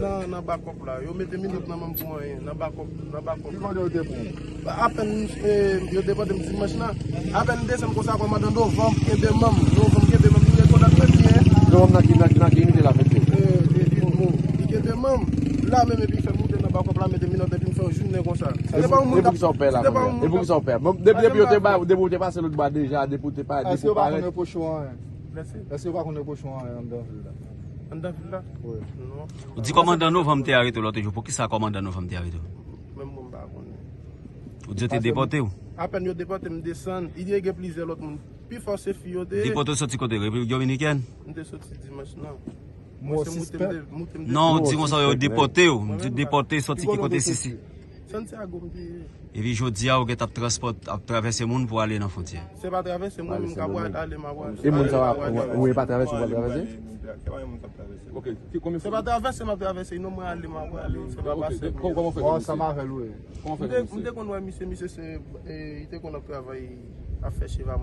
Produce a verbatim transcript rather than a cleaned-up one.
nan, nan bakòp la. Yo mete minòt nan men m pou anyen. Nan bakòp, nan bakòp la. Apèn, eh, yo depòte m dimanch lan. Apèn m desann konsa, kòmandan Novanm kenbe men m. Novanm kenbe men m, li rekonèt mwen byen. Novanm nan ki, nan, nan ki inite la, mesye? Eh, eh, Vilmo. Li kenbe men m. La menm epi fè m moute nan bakòp la, mete minòt epi m fè yon jounen konsa. Se te pa yon moun k ap, se te pa yon moun k ap. E poukisa w pè? Depi, depi yo te ba, depi ou te pase lòt bò a deja, depi ou te pa, depi ou parèt. Èske yo pa konn repwoche w anyen? Èske yo pa konn repwoche w anyen anndan vil la? Anndan vil la? Wi. Non. Ou di kòmandan Novanm te arete w lòt jou. Poukisa kòmandan Novanm te arete w? Menm mwen m pa konnen. Ou di yo te depòte w? Apèn yo depòte m desann. Ilye gen plizyè lòt moun. Pifò se fi yo te ye. Depòte w soti kote? Repiblik Dominikèn? M te soti dimanch nan. Mwen se moute m te, moute m te. Non, ou di konsa yo depòte w. M di depòte soti ki kote sisi? Santiago m te ye. Epi jodi a ou gentan ap transpòt, ap travèse moun pou ale nan fwontyè? Se pa travèse moun, m ka pral ale, m ap pral. E moun sa yo, ou, ou pa travèse, ou pa travèse? Ok, ki, konbyen fwa? Se pa travèse m ap travèse, non, mwen ale, m ap pral ale, se pa pase. Kòman w fè? Bon, ansanm avè l, wi. Kòman w fè? M te, m te konn wè misye, misye se, eh, li te konn ap travay, ap fè cheva moun.